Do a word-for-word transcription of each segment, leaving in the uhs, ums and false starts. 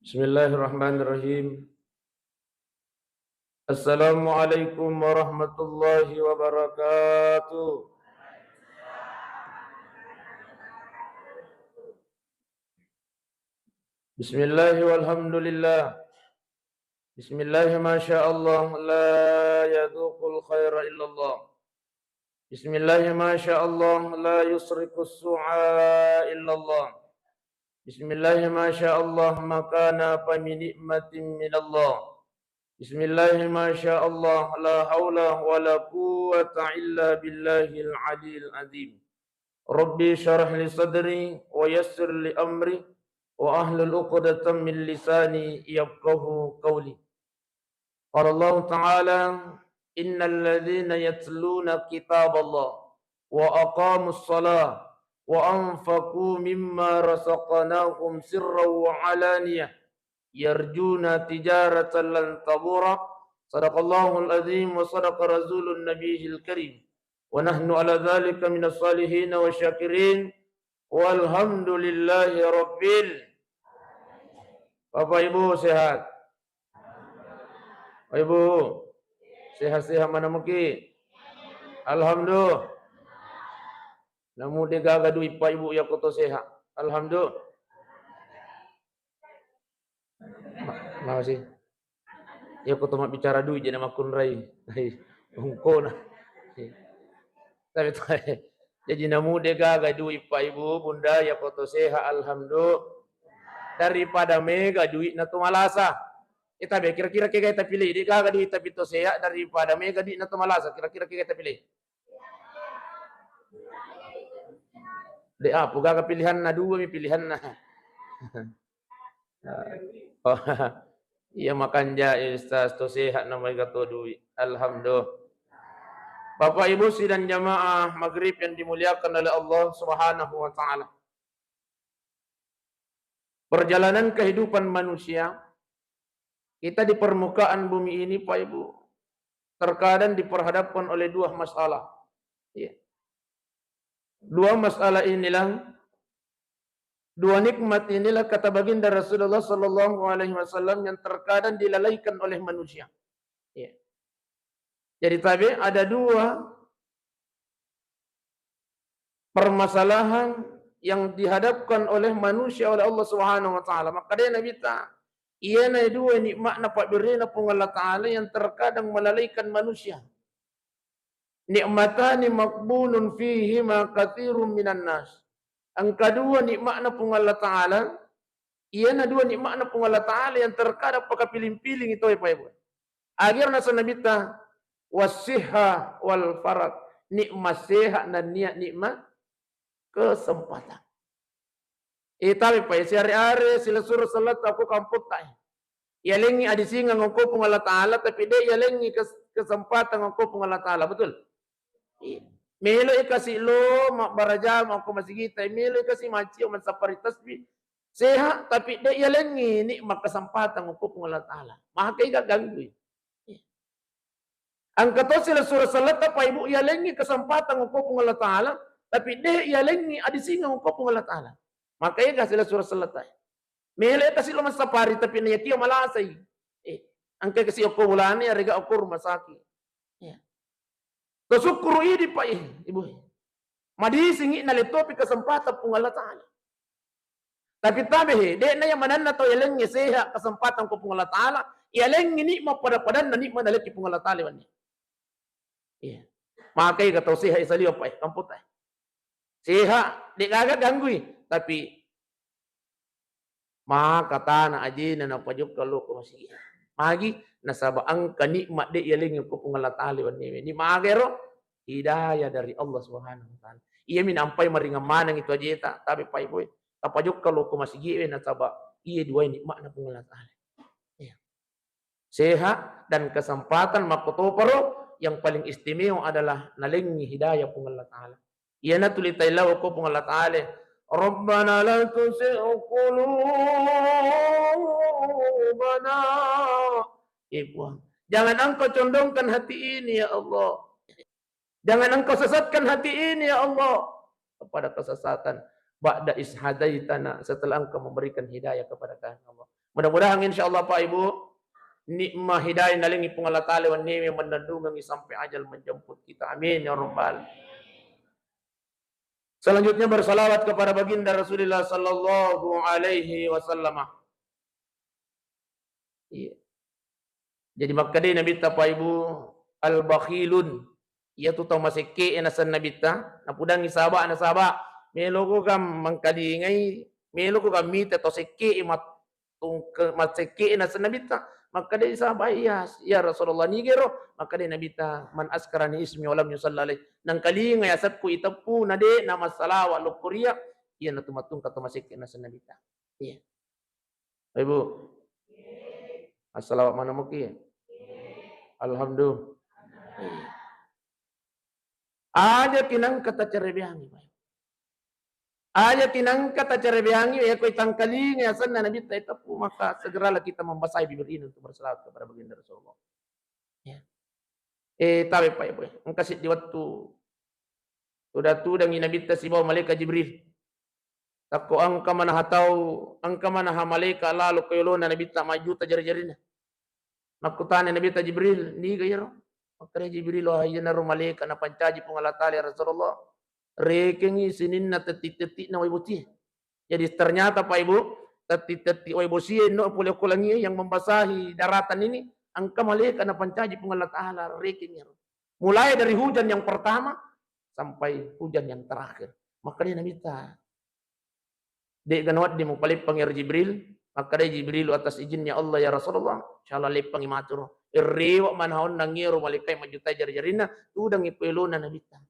Bismillahirrahmanirrahim. Assalamualaikum warahmatullahi wabarakatuh. Bismillah walhamdulillah. Bismillah masya Allah, la yadzuqul khaira illallah. Bismillah masya Allah, la yusrikus su'a illallah. Bismillah masya Allah, ma kana fa min ni'matin minallah. Bismillah masya Allah, la haula wala quwwata illa billahil aliyil azim. Rabbi syrah li sadri wa yassir li amri wa ahlul uqdatan min lisani yafqahu qawli. Qala Allah Ta'ala, innal ladzina yatluna kitaballah wa aqamus salah wa anfaqu mimma razaqnahum sirran wa alaniyah yarjuna tijaratan lan tabura. Sadaqallahul azim wa sadaqa rasulun nabiyil karim. Wa nahnu ala dzalika minas salihin wa syakirin. Walhamdulillahi rabbil. Bapak Ibu sehat? Bapak Ibu sehat-sehat mana muki? Alhamdulillah. Namu de gaga dui Pak Ibu ya koto sehat. Alhamdulillah. Ma-, mawasi. Iya ko to mabbicara dui jena makkunrai. Hai, ongkona. Tapi to, jaji namu de gaga dui Pak Ibu, Bunda, iya ko to sehat, alhamdulillah. Daripada mega dui na to malasa. Ita be kira-kira kega tapilih, de gaga dui tapi to sehat daripada mega dui na to malasa. Kira-kira kega tapilih. De apa gaga pilihanna, dua mi pilihanna. Oh, iya makanja Ustaz to sehat na maega to dui. Alhamdulillah. Bapak Ibu sidang jamaah maghrib yang dimuliakan oleh Allah Subhanahu wa Ta'ala. Perjalanan kehidupan manusia, kita di permukaan bumi ini, Pak Ibu, terkadang diperhadapkan oleh dua masalah. Ya. Dua masalah inilah, dua nikmat inilah kata baginda Rasulullah sallallahu alaihi wasallam yang terkadang dilalaikan oleh manusia. Ya. Jadi tabe ada dua permasalahan yang dihadapkan oleh manusia oleh Allah Subhanahu wa Ta'ala. Maka dia Nabi ta, iyana dua nikmatna pabberena Puang Allah Ta'ala yang terkadang melalaikan manusia. Nikmatani maqbunun fihima katsirun minan nas. Engka dua nikmatna Puang Allah Ta'ala, iyana dua nikmatna Puang Allah Ta'ala yang terkadang pakapiling-piling itu, Pak Ibu. Akhirnya Nabi ta, wasihha wal farag, nikmat sehat dan niat nikmat kesempatan. Eh, tapi Pak, siare-are silessureng selletta ko kampotta. Yalengngi adisingeng ko Puang Allah Ta'ala, tapi de yalengngi kes-, kesempatan ko Puang Allah Ta'ala, betul? Iya. Melo kasi lo mabbaraja ko masigita, melo kasi macio massapari tasbih. Sehat, tapi de yalengngi nikmat kesempatan ko Puang Allah Ta'ala. Maka iga ganggui. Engka to silessureng selletta Pak Ibu yalengngi kesempatan ko Puang Allah Ta'ala, tapi de yalengngi adisingeng ko Puang Allah Ta'ala. Maka ega silessureng selletta. Melo kasi lo massapari tapi nayakia malasai. Eh, engka kasi okko bolana, arega okko rumah sakit. Ya. Tasukkuru idi Pak Ibu. Madisingi nalettopi kesempatan Puang Allah Ta'ala. Tapi tabe he, de'na iya manenna tau yalengngi sehat kesempatan ko Puang Allah Ta'ala, yalengngi nikmat pada-padanna nikmat nalekki Puang Allah Ta'ala wenni. Iya. Maka ega tau sehat isalio Pak, kampotta. Sehat, de gaga ganggui, tapi maka tana ajena napajokka lo ko masigi. Magi nasaba engka nikmat de yalengngi ko Puang Allah Ta'ala wenni. Di magero hidayah dari Allah Subhanahu wa Ta'ala. Iyami nampai maringang maneng itu ajeta, tapi Pak Ibu, tapajokka lo ko masigi we nasaba iye duai nikmatna Puang Allah Ta'ala. Iya. Sehat dan kesempatan makkotoparo yang paling istimewa adalah nalengngi hidayah Puang Allah Ta'ala. Iyana tuli tailawa ko Puang Allah Ta'ala. Rabbana la tuzigh qulubana. Eh, Puang, jangan Engkau condongkan hati ini, ya Allah. Jangan Engkau sesatkan hati ini, ya Allah, kepada kesesatan. Ba'da iz hadaitana, setelah Engkau memberikan hidayah kepada kami, ya Allah. Mudah-mudahan, insya Allah, Pak Ibu, nikmat hidayah nalengi Puang Allah Ta'ala wennewe mennennungengi sampai ajal menjemput kita. Amin ya rabbal. Selanjutnya bersalawat kepada baginda Rasulullah sallallahu alaihi wasallam. Iya. Jadi makkedai Nabitta, Pak Ibu, al-bakhilun. Iyatu tau masekke e naseng Nabitta, napudangi sahabat, nasaba, meloko kam mengkalingai, meloko kam mita tau sekke e mat-, tungke-, masekke e naseng Nabitta. Makkedai sahabat, "Iya, ya Rasulullah, nigero?" Makkedai Nabitta, "Man askarani ismi walam yusalli alaih." Nangkalingai aseppu iteppu, nade namassalawa lokkoria, iyanatu mattungka tau masekke e naseng Nabitta. Iya. Ibu. Assalamu maneng muki. Alhamdulillah. Aja kinangka tacerebeangi, Pak. Aja kinangka tacerebeangi, ya, ko itangkalinga asenna Nabitta iteppu, maka segeralah kita membasahi bibir ini untuk berselawat kepada baginda Rasulullah. Ya. Eh, tabe, Pak, Ibu. Engka siddi wettu tuda-tudangi Nabitta sibawa malaikat Jibril. Takko engka manaha tau, engka manaha malaika lalo ko yolona Nabitta majjuta jari-jarina. Makkutana Nabitta Jibril, "Niga iyaro?" Makkeda Jibril, "Wah, iyanaro malaika napancaji Puang Allah Ta'ala, ya Rasulullah. Rekengi sininna tetti-tetti'na wai botie." Jadi ternyata, Pak Ibu, tetti-tetti wai bosie no pole ko langie yang membasahi daratan ini, engka malaika napancaji Puang Allah Ta'ala, rekengi iyaro. Mulai dari hujan yang pertama sampai hujan yang terakhir. Makkedai Nabitta, "De'ga nawedding mupaleppangi ero Jibril?" Makkedai Jibril, "Atas izinnya Allah, ya Rasulullah, insyaallah leppangi maturo." Rewe manaha onnang ero malaikat majjuta jari-jarinna, tudangi ko yolona Nabitta.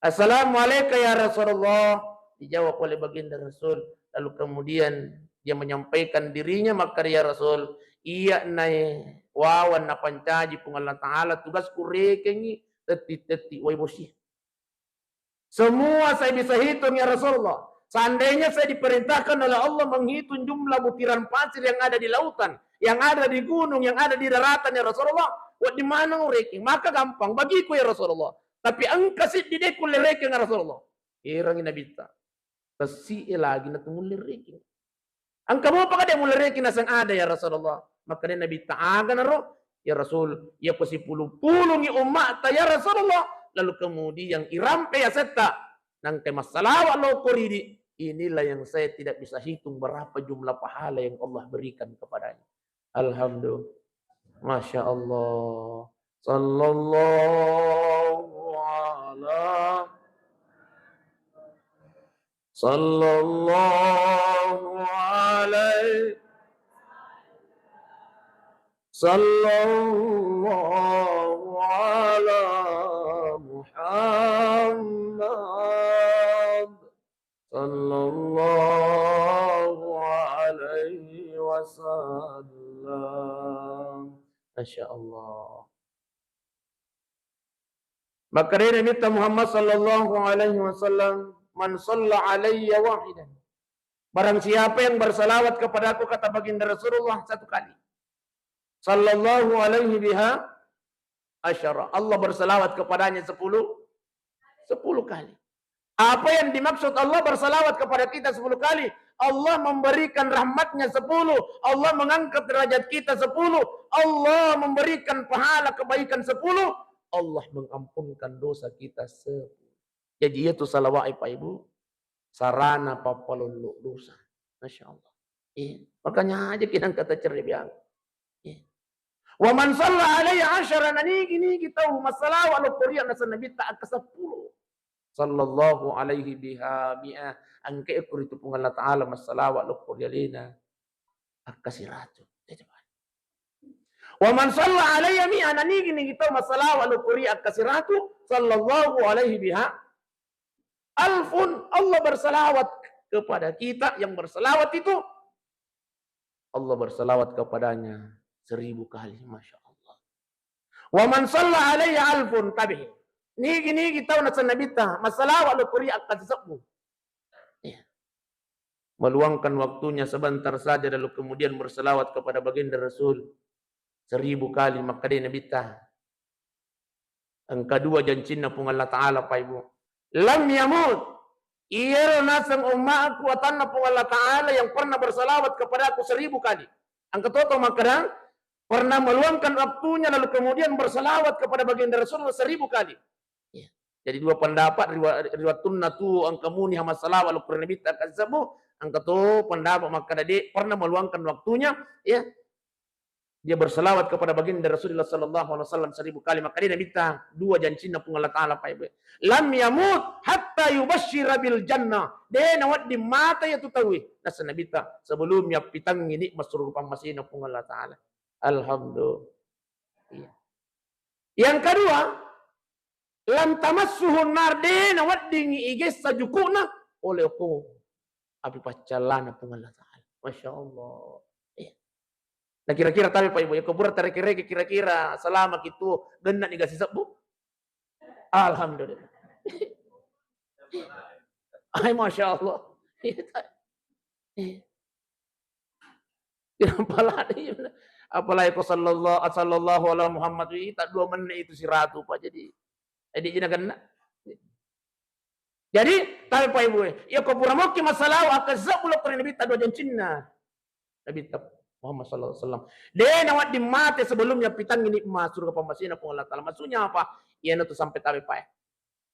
"Assalamu alaika ya Rasulullah." Dijawab oleh baginda Rasul. Lalu kemudian dia menyampaikan dirinya, makkeda, "Ya Rasul, iya nae wawang napancaji Puang Allah Ta'ala, tugasku rekengi tetti-tetti wai bosi." Semua saya bisa hitung, ya Rasulullah. Seandainya saya diperintahkan oleh Allah menghitung jumlah butiran pasir yang ada di lautan, yang ada di gunung, yang ada di daratan, ya Rasulullah, wedding maneng urekeng. Maka gampang bagiku, ya Rasulullah. Tapi engka siddi de kulle rekeng, ya Rasulullah. Erangi Nabitta. Tessi'e lagi na tu mulle rekeng. Engka mopa ka de mulle rekeng naseng ada, ya Rasulullah. Makkeda Nabitta, "Aga naro, ya Rasul?" "Iya ko sipulung-pulungi umma'ta, ya Rasulullah, lalu kemudian irampe asetta, nangkai massalawa lao ko ridi, inilah yang saya tidak bisa hitung berapa jumlah pahala yang Allah berikan kepadanya." Alhamdulillah. Masya Allah. Sallallahu ala, sallallahu alaihi, sallallahu ala Muhammad. Sallallahu alaihi wasallam. Masya Allah. Makkedai Nabitta Muhammad sallallahu alaihi wasallam, "Man shalla alayya wahidan." Barang siapa yang bersalawat kepadaku, kata baginda Rasulullah, satu kali. Sallallahu alaihi biha asyara. Allah bersalawat kepadanya sepuluh, sepuluh kali. Apa yang dimaksud Allah bersalawat kepada kita sepuluh kali? Allah memberikan rahmatnya sepuluh, Allah mengangkat derajat kita sepuluh, Allah memberikan pahala kebaikan sepuluh, Allah mengampunkan dosa kita sepuluh. Jadi, iyatu salawa'e, Pak Ibu, sarana pappalollo dosa. Masya Allah. Iya. Makanya aja kita angkat cerita biang. Iya. Wa man shalla alayya asyara, nanigi-nigi tau massalawa lokkoria naseng Nabitta akka seppulo. Sallallahu alaihi biha mi'a. Angke ko ritu Puang Allah Ta'ala massalawa lokkoria lena akka siratu. Wa man shalla alayya mi'a, nanigi-nigi tau massalawa lokkoria akka siratu, sallallahu alaihi biha alfun, Allah bersalawat kepada kita, yang bersalawat itu Allah bersalawat kepadanya seribu kali. Masya Allah. Wa man shalla alayya alfun, tabe. Nigi-nigi tau naseng Nabitta massalawa lokkoria akka sisebbu. Iya. Meluangkan waktunya sebentar saja lalu kemudian bersalawat kepada baginda Rasul seribu kali, makkedai Nabitta. Engka dua jancinna Puang Allah Ta'ala, Pak Ibu. Lam yamut. Iyaro naseng ummaku atanna Puang Allah Ta'ala yang pernah bersalawat kepadaku seribu kali. Engka to tau makkeda, pernah meluangkan waktunya lalu kemudian berselawat kepada baginda Rasulullah seribu kali. Ya. Jadi dua pendapat, riwa-, riwattunna tu engka muni hama salawat lao kuri Nabitta engka sebbu, engka to pendapat makkeda de' pernah meluangkan waktunya, ya. Dia berselawat kepada baginda Rasulullah sallallahu alaihi wasallam seribu kali. Maka de' Nabitta dua jancinna Puang Allah Ta'ala, Pak Ibu. Lam yamut hatta yubashshira bil jannah. De' nawedding mate iya tu tauwe. Nasa Nabitta sebelum yappitangngi nikmat surga pammasena Puang Allah Ta'ala. Alhamdulillah. Iya. Yang kedua, lam tamassuhun nar, de' naweddingngi igessa juku'na oleh ko api paccallana Puang Allah Ta'ala. Masya Allah. Iya. Nah, kira-kira tapi Pak Ibu, ya, ko pura tareke-reke kira-kira selama kitu genna ni gasi sebbu? Alhamdulillah. Ai, Masya Allah. Iya, tak. Iya. Apalagi, apalagi ko sallallahu, sallallahu ala Muhammad, ita dua menit itu siratu, Pak. Jadi, jadi jina kena. Jadi, tapi Pak Ibu, ya, ko pura mokki masalah, akan sebelum kuri Nabitta dua jancinna. Nabitta Muhammad sallallahu alaihi wasallam. De' nawedding mate sebelum yappitangngi nikmat surga pammasena Puang Allah Ta'ala. Maksudnya apa? Iya, na tu sampai tabe, Pak.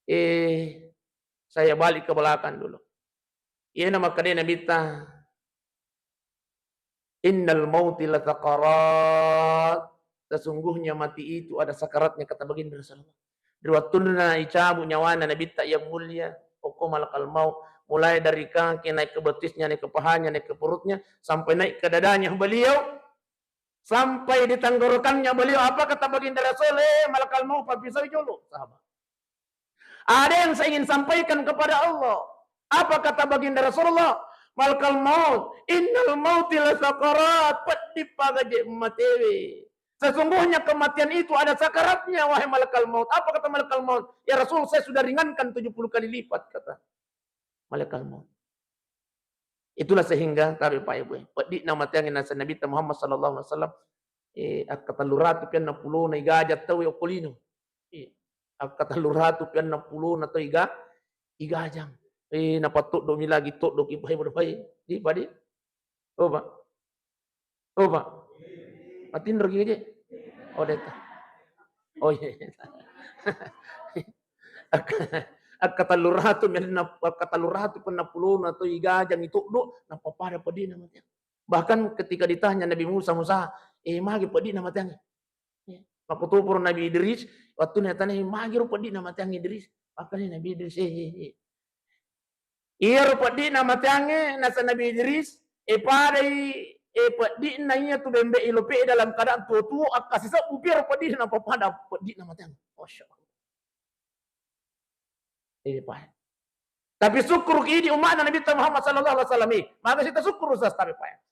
Eh, saya balik ke belakang dulu. Iyana makkeda Nabitta, "Innal mauti lasakarat." Sesungguhnya mati itu ada sakaratnya, kata baginda Rasulullah. Ri wattunna icabu nyawana Nabitta yang mulia, okko malakal maut, mulai dari kaki naik ke betisnya, naik ke pahanya, naik ke perutnya, sampai naik ke dadanya beliau, sampai di tenggorokannya beliau. Apa kata baginda Rasul? "Eh, malakal maut, papisau jolo, sahabat." Ada yang saya ingin sampaikan kepada Allah. Apa kata baginda Rasulullah? "Malakal maut, innal mauti lasakarat." Peddi pagaje matewe. Sesungguhnya kematian itu ada sakaratnya, wahai malakal maut. Apa kata malakal maut? "Ya Rasul, saya sudah ringankan tujuh puluh kali lipat," kata malakal maut. Itulah sehingga tabe Pak Ibu, eh, peddi'na mateangnge nasa Nabitta Muhammad sallallahu alaihi wasallam, eh, akkatelluratu pianna pulona igajang tau okko lino. Iya. Akkatelluratu pianna pulona tau iga-, igajang. Eh, napattoddomi lagi, toddoki, Pak Ibu, Pak Ibu. Di, Pak, di. Oh, Pak. Oh, Pak. Matinroki aja. Oh, deta. Oh, iya. Ak-, akkatelluratu menna, akkatelluratu penna pulona tau igajang itoddo, nappapada peddi'na mateang. Bahkan ketika ditanya Nabi Musa, "Musa, eh, magi peddi'na mateang?" Ya. Makkutoparo Nabi Idris, wattunna tanya, "Magi ro peddi'na mateang Idris?" Makkeda Nabi Idris, "Eh, eh, eh." Iyaro peddi'na mateangnge nasa Nabi Idris, e padai, e peddi'na iya tu bembe ilope dalam keadaan tuo-tuo, akkasisebbu piaro peddi'na, napapada peddi'na mateangnge. Masya Allah. Ini, Pak. Tapi sukkuruki idi umma'na Nabitta Muhammad sallallahu alaihi wasallam, eh. Maka sita sukkuru, Ustaz, tapi, Pak.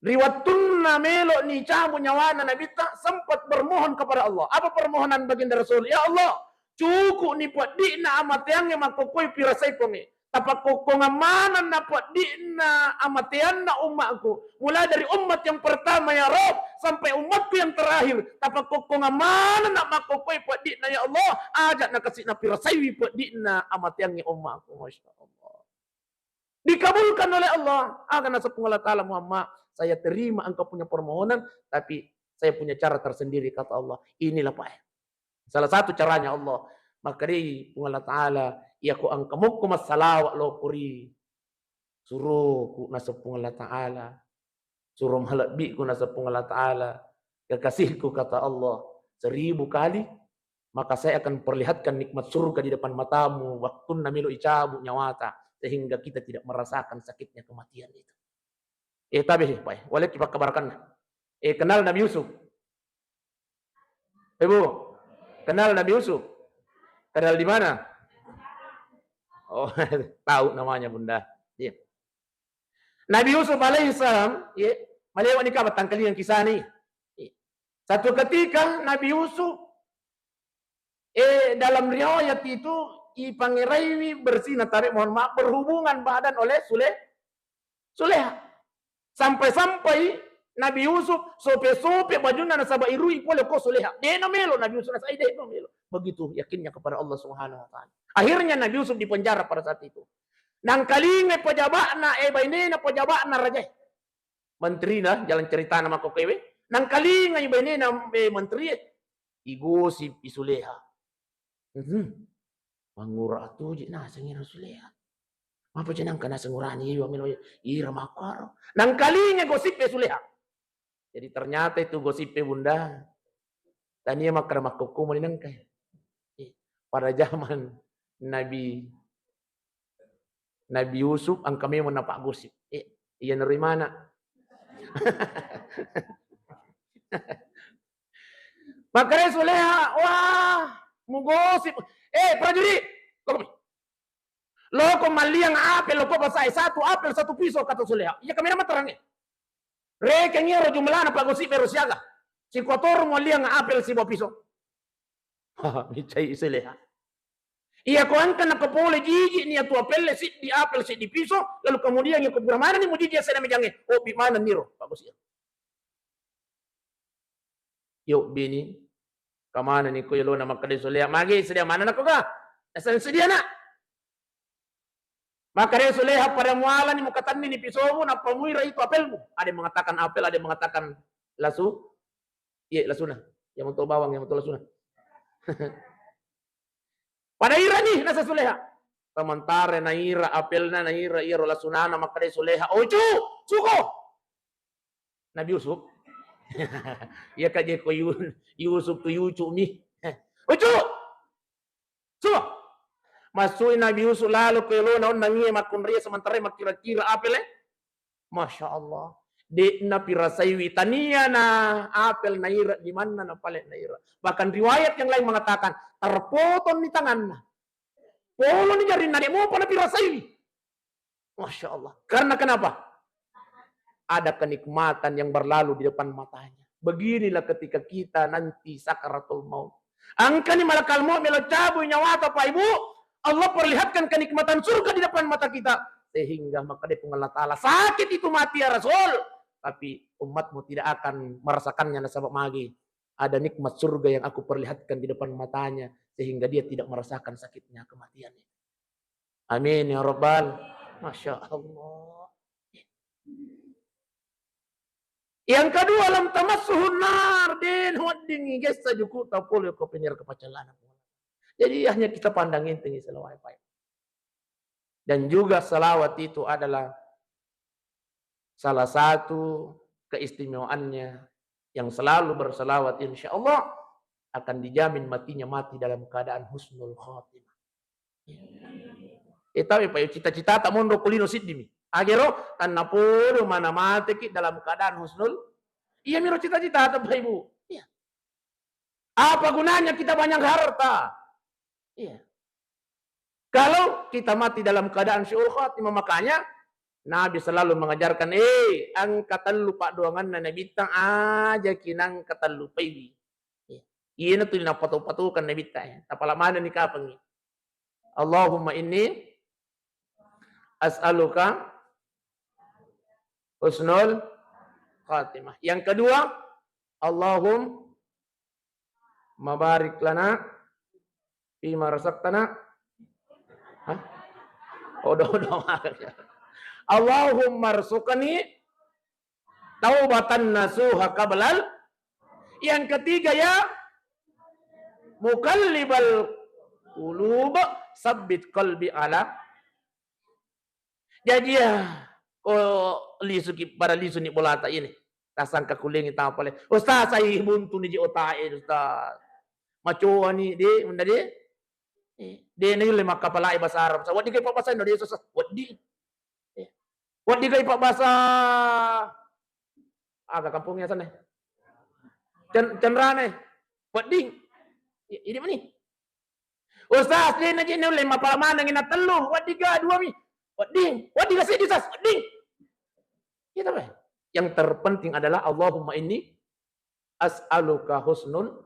Ri wattunna melo'ni cabu nyawana Nabitta, sempat bermohon kepada Allah. Apa permohonan baginda Rasul? "Ya Allah, cuku'ni peddi'na amateangnge makkokkoi pirasai Puangnge. Tapakkokkongang manenna peddi'na amateanna umma'ku. Mulai dari umat yang pertama, ya Rabb, sampai umatku yang terakhir. Tapakkokkongang manenna makkokkoi peddi'na, ya Allah. Aja' nakasi' napirasaiwi peddi'na amateangnge umma'ku." Masya Allah. Dikabulkan oleh Allah. Aga naseng Puang Allah Ta'ala, "Muhammad, saya terima engkau punya permohonan, tapi saya punya cara tersendiri," kata Allah. Inilah, Pak, salah satu caranya Allah. Maka dei Puang Allah Ta'ala, iya ko engka mokko massalawa lao kuri suroku, naseng Puang Allah Ta'ala. Suro malebbiku, naseng Puang Allah Ta'ala, kekasihku, kata Allah, seribu kali, maka saya akan perlihatkan nikmat surga di depan matamu, wattunna melo icabu nyawata, sehingga kita tidak merasakan sakitnya kematian itu. Eh, tabe, Pak, eh, walekki pakkabarakanna. Eh, kenal Nabi Yusuf? Ibu, kenal Nabi Yusuf? Kenal di mana? Oh, tahu namanya, Bunda. Iya. Nabi Yusuf alaihissalam, iya, malewa ni ka, tangkalinga kisah ni. Iya. Satu ketika Nabi Yusuf, eh, dalam riwayat itu, ipangeraiwi berzina, tabe, mohon maaf, berhubungan badan oleh Sule-, Suleha. Sampai-sampai Nabi Yusuf sope-sope bajunna nasaba irui pole ko Suleha. De' namelo Nabi Yusuf, nasai de' namelo. Begitu yakinnya kepada Allah Subhanahu wa Ta'ala. Akhirnya Nabi Yusuf dipenjara pada saat itu. Nangkalingai pejaba'na, eh, bainena pejaba'na rajae. menterina, jalan ceritana makkokkoe we. Nangkalingai bainena, eh, menteri e. Igosip i Suleha. Hmm. Mangura tuji naseng ira Suleha. Mapa je nangka naseng urani iwa melo ira makkaro. Nangkalinga gosip e Suleha. Jadi ternyata itu gosip e Bunda. Tania makkada makkokko mani nangka. Eh, pada zaman Nabi Nabi Yusuf engka memang napaggosip. Eh, iya nero imana. Makkeda Suleha, wah, mugosip. Eh, prajurit, loko mi. Loko malliang apel, loko basae satu apel, satu pisau, kata Suleha. Iya kamera materang e. Rekeng iyaro jumlana paggosip ero siaga. Sikuatoro mualliang apel sibawa pisau. Micai Suleha. Iya ko engka nakapole jiji ni atu apelle siddi apel siddi piso, lalu kemudian iya ko pura manenni mujiji ase na mejangnge, obbi manenni ro, pagosi. Yo bini, kamana ni ko yolona makkeda Suleha, magi sedia mana nako ga? Naseng sedia nak. Makkeda Suleha pada mualani mukatanni ni pisomu, nappa muira itu apelmu. Ada yang mengatakan apel, ada yang mengatakan lasu. Iya, lasuna. Yang untuk bawang, yang untuk lasuna. Pada ira ni nasa Suleha. Sementara naira apelna, naira iyaro lasunana, makkeda Suleha, "Ocu, suko." Nabi Yusuf. Iya ka je ko Yu-, Yusuf tu yucu mi. "Ocu, suko." Masui Nabi Yusuf lalo ko elona onnang iye makkunraie sementara makkira-kira apele. Masya Allah. De'na pirasaiwi tania na apel naira di manna na pale naira. Bahkan riwayat yang lain mengatakan terpotong ni tanganna. Poloni jarinna, de' mopa napirasaiwi. Masya Allah. Karena kenapa? Ada kenikmatan yang berlalu di depan matanya. Beginilah ketika kita nanti sakaratul maut. Engkani malakal maut melo cabui nyawata, Pak Ibu. Allah perlihatkan kenikmatan surga di depan mata kita. Sehingga makkeda Puang Allah Ta'ala, sakit itu mati ya Rasul. Tapi umatmu tidak akan merasakannya nasaba magi. Ada nikmat surga yang aku perlihatkan di depan matanya. Sehingga dia tidak merasakan sakitnya kematian itu. Amin ya rabbal. Masya Allah. Yang kedua, lam tamassuhun nar, den weddingi gessa juku tapolo ko penir kepacalana. Jadi hanya kita pandang enteng selawai pai. Dan juga salawat itu adalah salah satu keistimewaannya yang selalu bersalawat, insya Allah akan dijamin matinya mati dalam keadaan husnul khatimah. Eh, tapi Pak, cita-cita tak monro kulino siddimi. Agero, tanna podo mana mateki dalam keadaan husnul. Iya miro cita-cita tak, Pak Ibu. Iya. Apa gunanya kita banyak harta? Iya. Kalau kita mati dalam keadaan su'ul khatimah, makanya Nabi selalu mengajarkan, eh, engka tellu paddoanganna Nabitta, aja kinangka tellu paiwi. Iya. Iyana tu napatu-patukan Nabitta, ya. Tapala manenni kapangi. Allahumma inni as'aluka husnul khatimah. Yang kedua, Allahumma barik lana fima razaqtana. Hah? Odo-odo. Allahumma rzuqni taubatan nasuha qablal. Yang ketiga, ya muqallibal qulub, sabbit qalbi ala. Jadi ya, ko lisuki, pada lisu ni bolata ini. Tasangka kulengi tapale. Ustaz, sai buntu ni ji otae, Ustaz. Macoa ni, de, bunda de. Eh, de na yulle makkapalai bahasa Arab. Sa, wedding kai pabbasa Indonesia, Ustaz. Wedding. Eh. Wedding kai pabbasa aga kampung ya sana. Cen-, cenrane. Wedding. I-, ini mani. Ustaz, de na je nulle mapala maneng na tellu, wedding ga dua mi. Wedding, wedding ga seddi, Ustaz, wedding. Iya, tapi yang terpenting adalah Allahumma inni as'aluka husnul,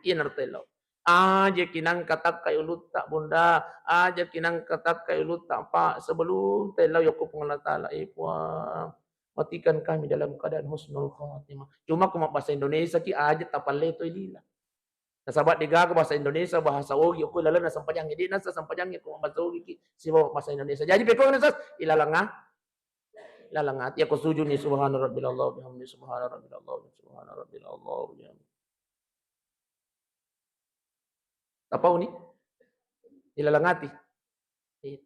iya nartello. Aja kinangka takkai ulutta, Bunda, aja kinangka takkai ulutta, Pak, sebelum tello yokko Puang Allah Ta'ala, eh, Puang, matikan kami dalam keadaan husnul khatimah. Cuma ko mabbasa Indonesia ki aja tapalle to lila. Nasaba degaga bahasa Indonesia, bahasa Ogi, okko ilalenna sempajangnge, de nasa sempajangnge ko bahasa Ogi ki, sibawa bahasa Indonesia. Jadi pekko nasa ilalenga Ilalang ati. Yako sujuni subhana rabbil a'la bihamdi, subhana rabbil a'la, subhana rabbil a'la bihamdi. Tapauni? Ilalang ati. Iya.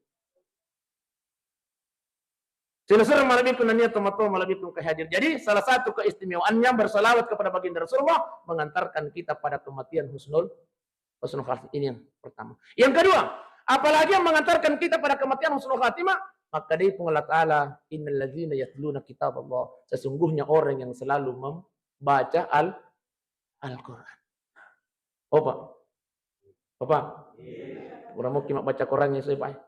Silessureng malebbiku nennia tomatoa malebbiku engka hadir. Jadi, salah satu keistimewaannya bersalawat kepada baginda Rasulullah mengantarkan kita pada kematian husnul, husnul khatimah. Ini yang pertama. Yang kedua, apalagi yang mengantarkan kita pada kematian husnul khatimah, maka dari Puang Allah Ta'ala, "Innalladzina yatluna kitaballah." Sesungguhnya orang yang selalu membaca Al-, Al-Quran. Opa. Opa. Ura muki mabbaca Quran ya, Pak.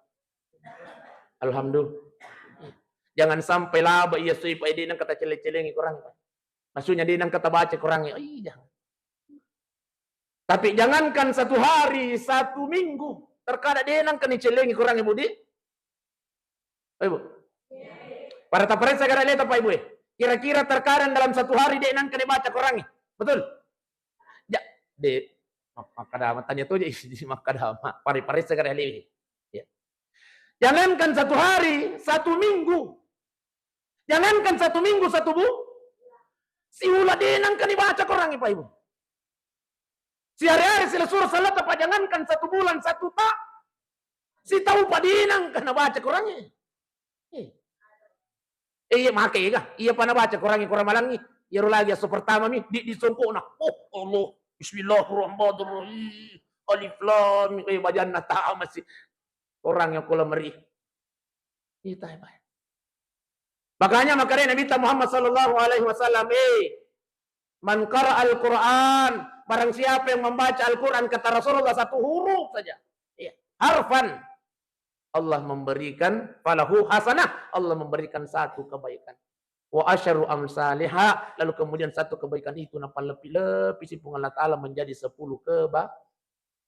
Alhamdulillah. Jangan sampai laba iya, Pak, de' nengka tacele-celengi Quran, Pak. Maksudnya, de' nengka tabaca Quran ya. Iya. Tapi jangankan satu hari, satu minggu, terkadang de' nengka nicelengi Quran, Ibu, di. Oh, Ibu. Pada taparessa gara leta, Pak, Ibu, eh. Kira-kira terkadang dalam satu hari de' nengka dibaca Quran, eh. Betul? Ja, de', mak-, makkadama tanya tu je, makkadama. Pari-paressa gara leta. Ya. Jangankan satu hari, satu minggu. Jangankan satu minggu, satu bu-, siula de' nengka nibaca Quran, Pak, Ibu. Sehari-hari silessureng salata, Pak, jangankan satu bulan, satu ta-, sitau, Pak, de' nengka nabaca Quran, eh. Eh. Eh, iya, make ga? Iya, pa nabaca Quran, Quran malangi. Iyaro lagi esso pertama mi, di, di songkokna. Oh, Allah. Bismillahirrahmanirrahim. Alif lam mim. Eh, bajanna ta masih. Orang yang kula meri. Iya, tai, Pak. Makanya, makanya Nabi Muhammad sallallahu alaihi wasallam, eh, "Man qara'al Qur'an," barang siapa yang membaca Al-Quran, kata Rasulullah, satu huruf saja. Iya, harfan. Allah memberikan, falahu hasanah, Allah memberikan satu kebaikan. Wa asyaru amsaliha, lalu kemudian satu kebaikan itu napallepi-lepi si Puang Allah Ta'ala menjadi sepuluh keba-,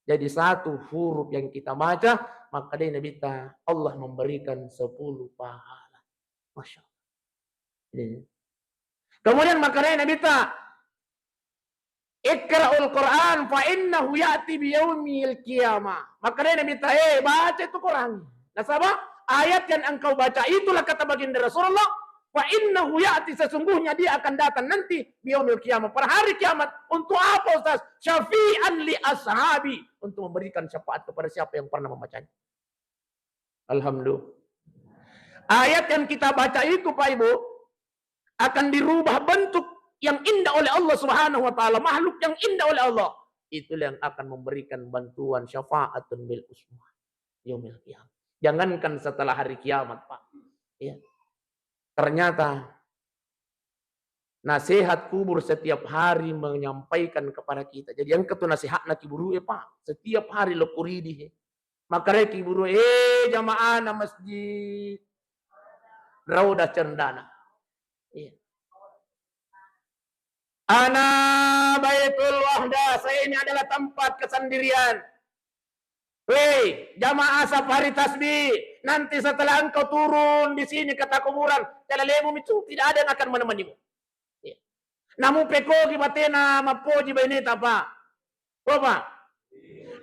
jadi satu huruf yang kita baca, maka dari Nabi ta, Allah memberikan sepuluh pahala. Masya Allah. Iya. Kemudian makanya Nabi ta, "Iqra'ul Qur'an fa innahu ya'ti bi yaumil qiyamah." Makanya Nabi ta, "Eh, baca itu Quran. Nasaba ayat yang engkau baca itulah," kata baginda Rasulullah, "fa innahu ya'ti," sesungguhnya dia akan datang nanti, "bi yaumil qiyamah," pada hari kiamat. Untuk apa, Ustaz? "Syafi'an li ashabi," untuk memberikan syafaat kepada siapa yang pernah membacanya. Alhamdulillah. Ayat yang kita baca itu, Pak Ibu, akan dirubah bentuk yang indah oleh Allah Subhanahu wa Ta'ala, makhluk yang indah oleh Allah. Itulah yang akan memberikan bantuan syafaatun bil usma yaumil qiyamah. Jangankan setelah hari kiamat, Pak. Ya. Ternyata nasihat kubur setiap hari menyampaikan kepada kita. Jadi, engka tu nasihatna kiburu'e, Pak. Setiap hari lo kuridi, he. Makare kiburu'e, eh, jamaahna Masjid Raudah Cendana. Iya. Ana Baitul Wahdah, saya ini adalah tempat kesendirian. Wei, jamaah safari tasbih, nanti setelah engkau turun di sini ke kuburan, calalemumitu, tidak ada yang akan menemanimu. Iya. Namu pekogi batena mappoji baineta, Pak. Bapak.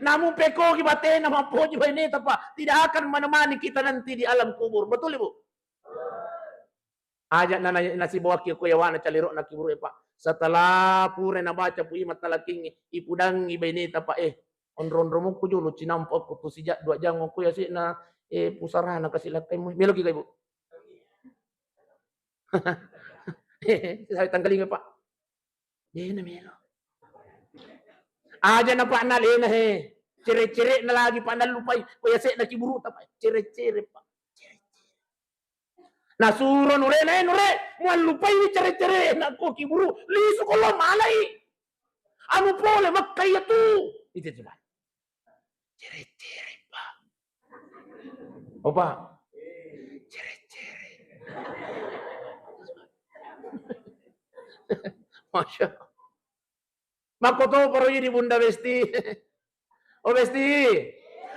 Namu pekogi batena mappoji baineta, Pak. Tidak akan menemani kita nanti di alam kubur. Betul, Ibu? Aja na, na, nasibawakki ko yawana caliro'na kiburu'e, Pak. Setelah pura nabaca pu i mattalakingngi, ipudangngi baineta, Pak, eh. Onro-onro mukku jolo cinampa ko tu sija dua jang ko yase'na, eh, pusarana kasi lakkai mu. Meloki ka, Ibu? Tangkalinga, Pak. Dena melo. Aja na, Pak, nalena, he. Cere-cere na lagi, Pak, nallupai. Ko yase'na kiburu'ta, Pak. Cere-cere, Pak. Cere-cere. Nasuro nurena, eh, nure, muallupai cere-cere na ko kiburu, lisu ko lo malai. Anu pole makkai tu. Itu coba. Cere-cere, Pak. Opa. Cere-cere. Masya Allah. Makkotoparo idi Bunda Besti. Oh, Besti.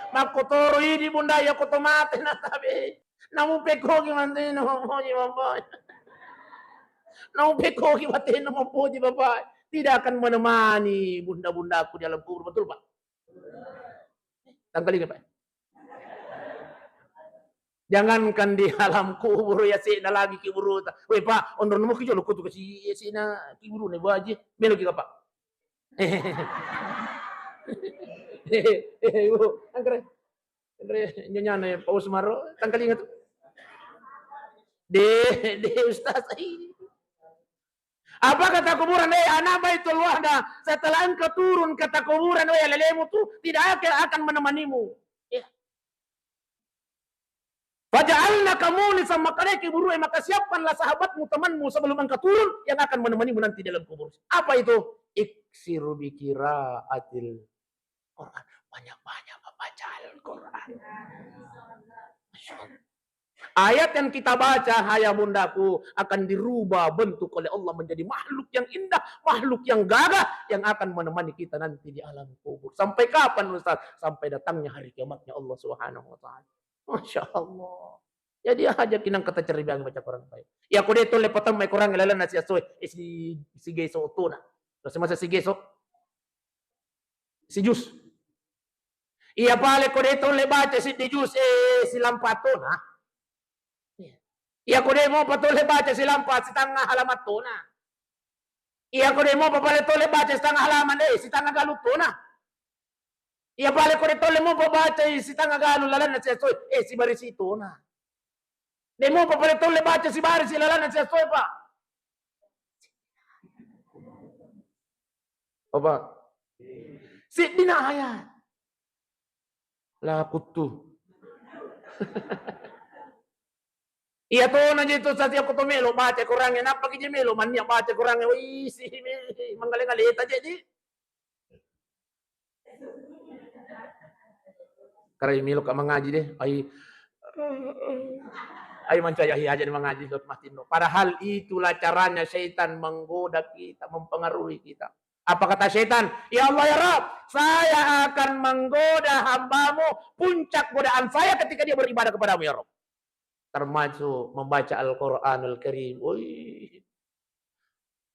Makkotoro idi Bunda, iya ko to mate na tabe. Namu pekogi mantena mappoji Bapak. Namu pekogi batena mappoji Bapak. Tidak akan menemani bunda-bundaku di alam kubur, betul, Pak? Tangkalinga, Pak. Jangankan di alam kubur, ya sena lagi kuburuta. Weh, Pak, onrong muki jolo kutu kasi ya sena kuburu ne baji. Melo ki, Pak. Eh, eh, Bu, angkare. Angkare, nyonya ne, Pak Usmaro, tangkalinga tu. De, de, Ustaz. Apa kata kuburan, eh, anak Baitul Wahda, setelah engkau turun kata kuburan, weh, lelemu tu tidak akan, akan menemanimu. Ya. Faja'alnaka munisan, maka deki burue, maka siapkanlah sahabatmu, temanmu sebelum engkau turun yang akan menemanimu nanti dalam kubur. Apa itu? Iksiru bi qiraatil Quran. Banyak-banyak membaca Al-Quran. Masya Allah. Ayat yang kita baca, ayah bundaku, akan dirubah bentuk oleh Allah menjadi makhluk yang indah, makhluk yang gagah, yang akan menemani kita nanti di alam kubur. Sampai kapan, Ustaz? Sampai datangnya hari kiamatnya Allah Subhanahu wa Ta'ala. Masya Allah. Jadi, aja kinang kata ceribiang baca Quran baik. Ya, kode tolle patang mai Quran lalan nasi asoi, eh, si, si geso tona. Terus masa si geso? Si jus. Iya pale ko de tolle baca siddi jus, eh, silampa tona. Iya ko de mopa tolle baca silampa, sitangnga halaman tona. Iya ko de mopa pale tolle baca sitangnga halaman, eh, sitangnga galu tona. Iya pale ko de tolle mopa baca sitangnga galu lalanna siasoi, eh, sibarisi tona. De mopa pale tolle baca sibarisi lalanna siasoi, Pak. Apa? Siddina ayat. La kuttu. Iya tona je tu, sati aku to melo baca Quran, nappa ki je melo mannia baca Quran, wih, si, manggale-ngaleta je di. Karai melo ka mangaji deh, ai, ai mancaya aja mangaji, dot matinno. Padahal itulah caranya syaitan menggoda kita, mempengaruhi kita. Apa kata syaitan? "Ya Allah, ya Rabb, saya akan menggoda hambamu, puncak godaan saya ketika dia beribadah kepadamu, ya Rabb." Termasuk membaca Al-Quranul Karim. Wih.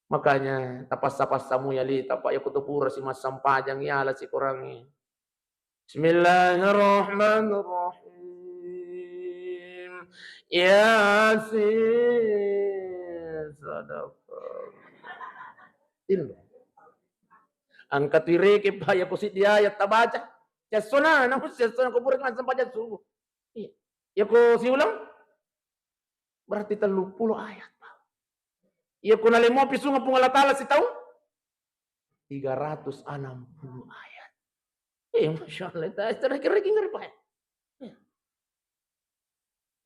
Makanya, tapassa-passamu ya li, tapa ya kutu pura si massempajang ya la si Qurangi. Bismillahirrahmanirrahim. Yasin. Sadaqallah. Ilmu. Angka tuireke pa ya kusi dia ayat tabaca. Sessona, namun sessona kubur kan sempat subuh. Iya. Ya ko siulang? Berarti tellu pulo ayat, Pak. Ya ko nalemo pisunga Puang Allah Ta'ala sitaung? Tiga ratus enam puluh ayat. Eh, Masya Allah, ta-, terakhir lagi ngeri, Pak. Ya.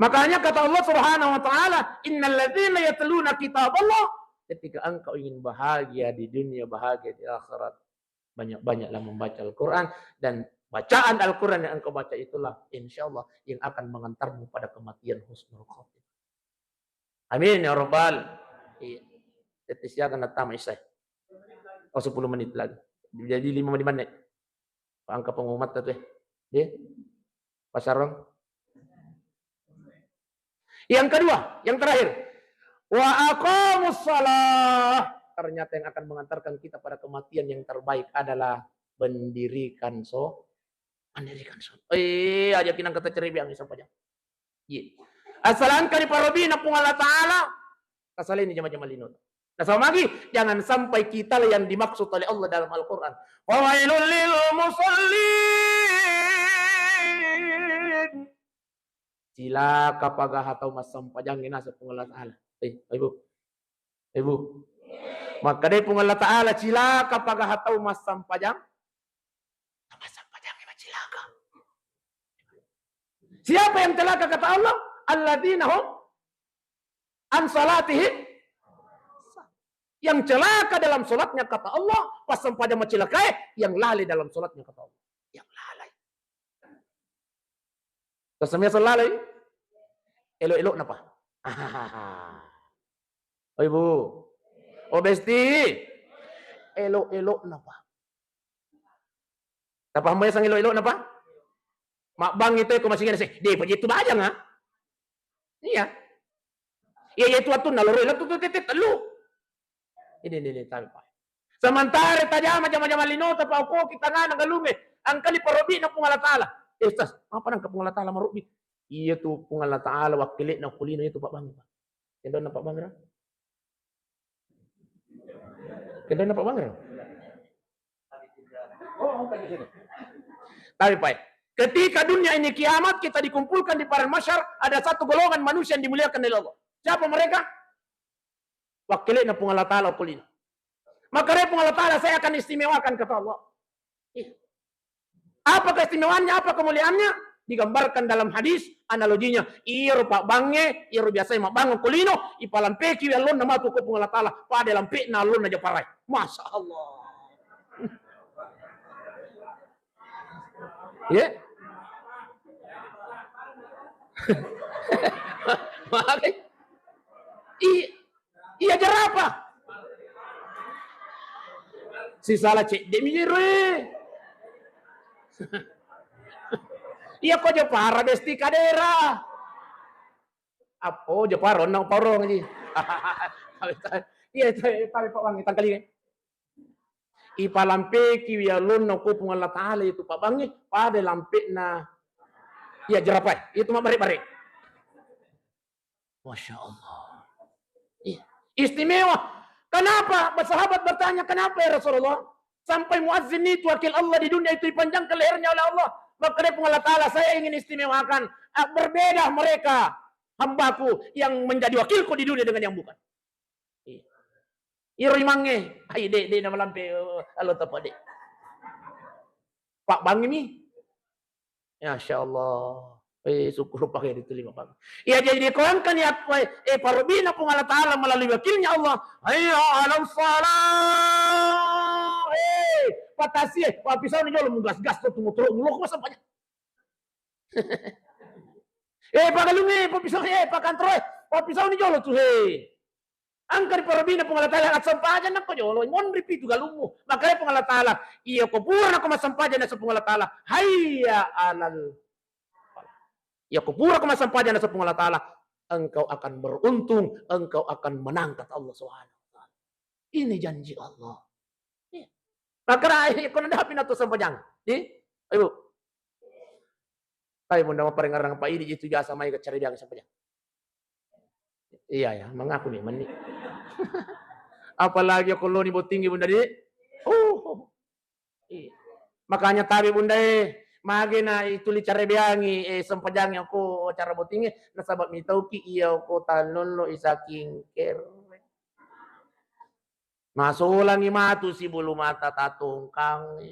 Makanya kata Allah Subhanahu wa Ta'ala, "Innal ladzina yatluna kitaballah," ketika engkau ingin bahagia di dunia, bahagia di akhirat, banyak-banyaklah membaca Al-Quran, dan bacaan Al-Quran yang engkau baca itulah, insya Allah, yang akan mengantarmu pada kematian husnul khotimah. Amin ya Rabbal. Iya. Tette siaga nattama isai. Oh, sepuluh menit lagi. Jadi lima menit. Angka pengumuman tu, eh. Dia. Pasarong. Yang kedua, yang terakhir. Wa aqamus shalah. Ternyata yang akan mengantarkan kita pada kematian yang terbaik adalah mendirikan so-, mendirikan sholat. Eh, aja kinang kata cerebiang sampai jam. Iya. Asal engka diparobina Puang Allah Ta'ala, tasaleni jama-jama lino. Nasaba magi, jangan sampai kita yang dimaksud oleh Allah dalam Al-Quran. Fawailul lil musallin. Cilaka pagaha tau massampajang, naseng Puang Allah Ta'ala. Eh, Ibu. Ibu. Makkadai Puang Allah Ta'ala, cilaka pagaha tau massampajang. Massampajang macilaka. Siapa yang celaka kata Allah? Alladzina hum an salatihim. Yang celaka dalam sholatnya kata Allah, pas sempajang macilakae, yang lalai dalam sholatnya kata Allah. Yang lalai. Terus semia lalai? Elo-elo napa? Oh, Ibu. Oh, Besti. Elo-elo napa? Tapaham ya sang elo-elo napa? Mabbang itu ko masing ada sih. Dia pergi itu bajang, ha? Iya. Iya, iya, itu atun naloro elo tu, tu, tu, tu, telu. Ini, ini, ini, tahu, Pak. Sementara tajama, jama-jama lino, tapa oko kita ngana galunge. Angkali parobina Puang Allah Ta'ala. Eh, Ustaz, apa nang Puang Allah Ta'ala marobi? Iya tu Puang Allah Ta'ala wakkele'na ko lino itu Pak Bang. Kendonna Pak Bang ra? Kendonna Pak Bang ra? Tapi Pak, ketika dunia ini kiamat, kita dikumpulkan di padang mahsyar, ada satu golongan manusia yang dimuliakan oleh Allah. Siapa mereka? Wakkele'na Puang Allah Ta'ala ko lino. Maka dia Puang Allah Ta'ala, saya akan istimewakan, kata Allah. Iya. Apa keistimewaannya, apa kemuliaannya? Digambarkan dalam hadis, analoginya, iyaro pabbangnge, iyaro biasai mabbangung ko lino, ipalampeki wi allonna matu ko Puang Allah Ta'ala, pada lampe'na allonna japarai. Masya Allah. Iya. Maka, i-, iya jerapa. Sisala cedde mi jero e. Iya ko jepara besti kadera. Apo jepara onna parong ji. Iya, tapi Pak Bang tangkali. Ipalampeki wi allonna ko Puang Allah Ta'ala itu pabbangnge, pada lampe'na iya jerapai, itu mabbare-bare. Masya Allah. Iya. Istimewa. Kenapa? Sahabat bertanya, "Kenapa ya Rasulullah? Sampai muazzin itu wakil Allah di dunia itu dipanjangkan lehernya oleh Allah." Maka dia Puang Allah Ta'ala, "Saya ingin istimewakan, ah, berbeda mereka, hambaku yang menjadi wakilku di dunia dengan yang bukan." Iya. Iro imangnge, ai de, de namalampe, eh, allo tapa de. Pak Bang ini. Masya Allah. Eh, syukur pakai di terima Bang. Iya, jadi dikoyangkan ya, eh, parobina Puang Allah Ta'ala melalui wakilnya Allah. Hayya 'alas shalah. Eh, patasi, eh, papisau ni jolo mugas-gas tu motor mulok masa banyak. Eh, pagalunge, papisau, eh, pakantoro, eh, papisau ni jolo tu, he. Engka riparobina Puang Allah Ta'ala, assempajang nakko jolo, monri pitu galummu. Makanya Puang Allah Ta'ala, iya ko pura nako massempajang naseng Puang Allah Ta'ala, hayya 'alal falah. Iya ko pura ko massempajang naseng Puang Allah Ta'ala, engkau akan beruntung, engkau akan menang, kata Allah Subhanahu wa Ta'ala. Ini janji Allah. Iya. Makanya, eh, ko nadapi nato sempajang. Di? Ayo. Tapi bunda mau parengarang Pak Idi itu jasa mai ke cari biang sempajang. Iya ya, mengaku nih meni. Apalagi ko loni botting bunda di. Oh. Iya. Makanya tabe bunda e, mage na itu li cara biangi, eh, sempajangi ko cara botting e, nasaba mitauki iya ko talollo isaking kere. Masolangi matu si bulu mata tatongkang.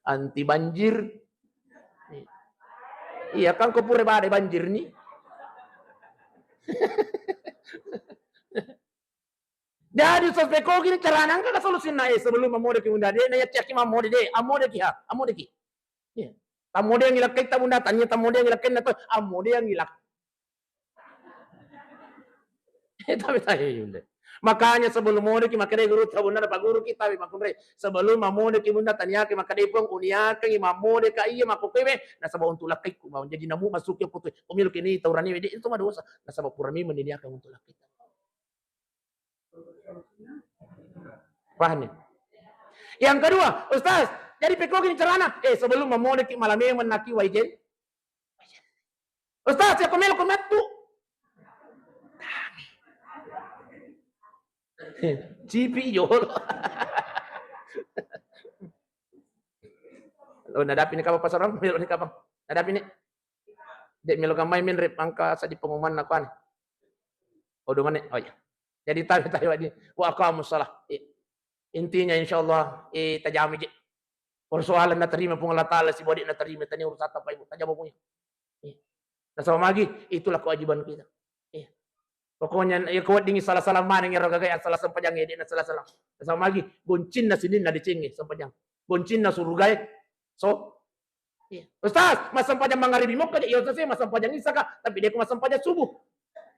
Anti banjir. Iya, kan ko pura badai banjir ni. Jadi, Ustaz, pekogi ni carana engka ka solusinna, eh, sebelum mammodeki bunda de, na yacciaki mammode de, ammodeki ha, ammodeki. Iya. Tammodeangi lakkaitta bunda, tania tammodeangi lakkainna to, ammodeangi lak-, Eh, tapi tae yunde. Makanya sebelum modeki makkedai gurutta bunda, napaguruki tabe makkunrai. Sebelum mammodeki bunda, taniaki makkedai Puang, uniakangi mammodeka iya makkokkoe, nasaba untuk lakkaikku bawang. Jadi namu masuki okko tu, ko meloki ni tau raniwe, de itu madosa. Nasaba pura memang diniakan untuk lakkaitta. Paham ni? Yang kedua, Ustaz, jadi pekogi ni carana? Eh, sebelum mammodeki mala memang naki waijen. Ustaz, ya ko melo ko mettu. Cipi jolo. Lo nadapi ni kapang pasar, melo ni kapang. Nadapi ni. Dek melo kamai menre pangka sadi pengumuman nakuan. Oh, dua menit. Oh, iya. Jadi tabe, tabe wadi. Wa aqamus shalah. I-, intinya insyaallah, eh, tajama je. Persoalan naterima Puang Allah Ta'ala, sibawa de naterima, tania urusatta Pak Ibu, tajama punya. Eh. Nasaba magi, itulah kewajiban kita. Eh. Pokoknya, ya, ko weddingi sala-sala maneng ero gaga, ya, sala sempajang, ya, de na sala-sala. Nasaba magi, goncinna sininna decengnge sempajang. Goncinna surugae, so, Iya. Ustaz, massempajang mangaribi mokka je, iya Ustaz, massempajang isya ka, tapi de ko massempajang subuh.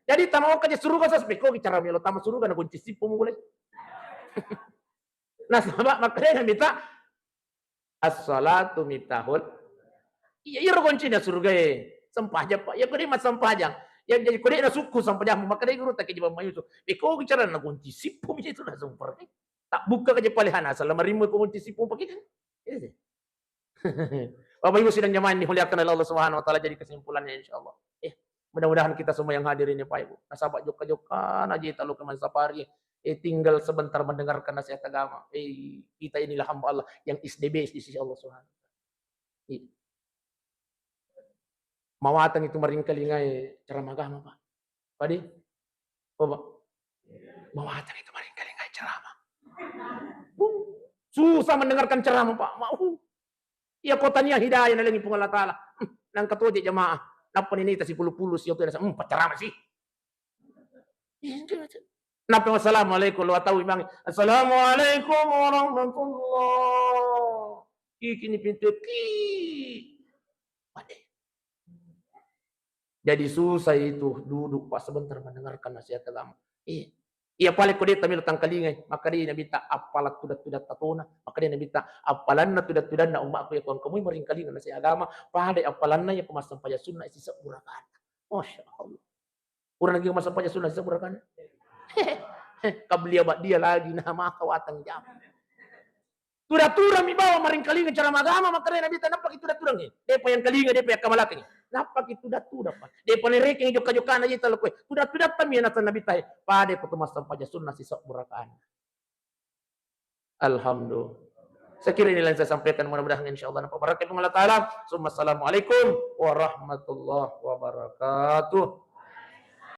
Jadi tama mokka je suruga, Ustaz, pekkogi cara melo tama suruga, na gonci sippo mulai. Nasaba makkedai Nabitta, "As-salatu miftahul." Iya, iyaro goncina suruga e. Sempajang, Pak. Ya ko de massempajang. Ya jadi ko de nasukku sempajangmu, makkedai guru, tak kejebang mayusu. Pekkogi cara na gonci sippo mi itu langsung pergi. Tak buka aja pale hana, asal lamarimmu ko gonci sippo pakai kan. Iya sih. Bapak Ibu sidang jamaah yang dimuliakan oleh Allah Subhanahu wa Ta'ala, jadi kesimpulannya, insya Allah, eh, mudah-mudahan kita semua yang hadir ini, Pak Ibu, nasaba jokka-jokka naji talu ke mansapari, eh, tinggal sebentar mendengarkan nasihat agama. Eh, kita inilah hamba Allah yang is the best di sisi Allah Subhanahu wa Ta'ala. Iya. Mawatang itu maringkalingai ceramah agama, Pak. Padi? Oh, Pak. Mawatang itu maringkalingai ceramah. Uh, susah mendengarkan ceramah, Pak. Ma-, uh. Iya, kotania hidayah nalengi Puang Allah Ta'ala. Hmm, nangka toje jamaah. Nappa nini ta sipulu-pulu sio tu, hmm, pacceramah sih. Nappa assalamualaikum, lo tau imang. Assalamualaikum warahmatullah. Kiki ni pintu ki. Made. Jadi susah itu duduk, Pak, sebentar mendengarkan nasihat agama. Iya. Iya, paling ko de' tamelo tangkalingai, maka de' Nabi ta appalang tudat-tudat tatona, maka de' Nabi ta appalanna tudat-tudanna ummaku ya, ko engka moi maringkalinga nasihat agama, pada appalanna ya ko massempajang sunna sisebbu rakaat. Masya Allah. Pura lagi massempajang sunna sisebbu rakaat. Kablia ba'dia lagi, nah, maka watang jam. Tuda-tuda mi bawa maringkalinga ceramah agama, makkedai Nabitta, nappaki tuda-tudangngi. Depa yang kalinga, depa yang kamalakengi. Nappaki tuda-tuda, Pak. Depa nerekeng jokka-jokkana jita lo koe. Tuda-tudatta mi anata Nabitta. Pada ko tu massempajang sunna sisebbu rakaat. Alhamdulillah. Saya kira inilah yang saya sampaikan. Mudah-mudahan insya Allah nampak barakah Allah Ta'ala. Summa assalamualaikum warahmatullahi wabarakatuh.